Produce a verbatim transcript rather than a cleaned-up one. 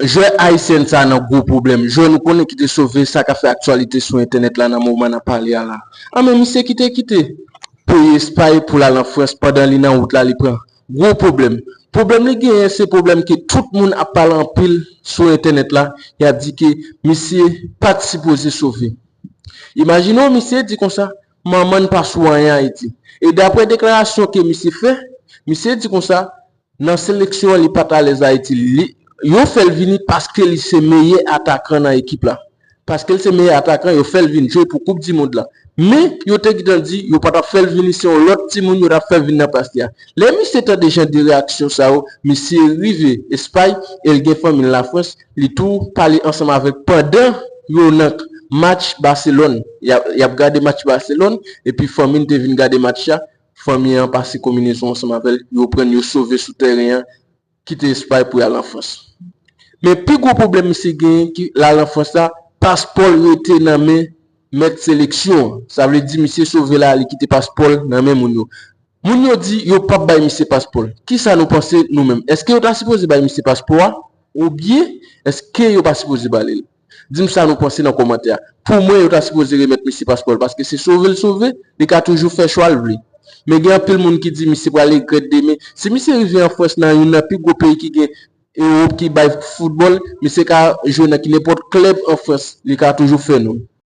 Jwè ayisyen sa nan gwo pwoblèm. Jwè nou konnen ki te sove sa k ap fè aktyalite sou entènèt la nan moman n ap pale a la. Anben misye ki te kite peyi Espay pou l al an Frans pandan li nan wout la li pran gwo pwoblèm. Pwoblèm li genyen se pwoblèm ke tout moun ap pale anpil sou entènèt la. Y ap di ke misye pa t sipoze sove. Imajine w misye di konsa, manman n pa sou anyen Ayiti. E daprè deklarasyon ke misye fè, misye di konsa, nan seleksyon an li pa t alèz Ayiti. Li, yo fè l vini paske li se meyè atakan nan ekip la. Paske l se meyè atakan, yo fè l vin jwe pou koup di mond la. Men, yo te gentan di, yo pa t ap fè l vini, se yon lòt timoun yo t ap fè vin nan plas li a. Lè misye tande jan de reyaksyon sa yo, misye rive Espay e l gen fanmi l Lafrans, li tou pale ansanm avèk pandan yo nan match Baselòn. Y ap, y ap gade match Baselòn, epi fanmi l te vin gade match la. Fanmi an pase konminezon ansanm avè l, yo pran l, yo sove sou tèren an, kite Espay pou y al an Frans. Men pi gwo pwoblèm misye genyen ki l al an Frans la, paspò l rete nan men mèt seleksyon an. Sa vle di misye sove la, li kite paspò l nan men moun yo. Moun yo di yo p ap bay misye paspò l. Kisa nou panse nou menm? Èske yo ta sipoze bay misye paspò a? Oubyen èske yo pa sipoze ba li l? Di m sa nou panse nan kòmantè a. Pou mwen, yo ta sipoze remèt misye paspò l paske se sove l sove, li ka toujou fè chwa l vle. Men gen anpil moun ki di misye pral regrèt demen. Si misye rive an Frans nan youn nan pi gwo peyi ki gen Ewòp ki bay foutbòl, misye ka jwe nan ki nenpòt klèb an Frans, li ka toujou fè non.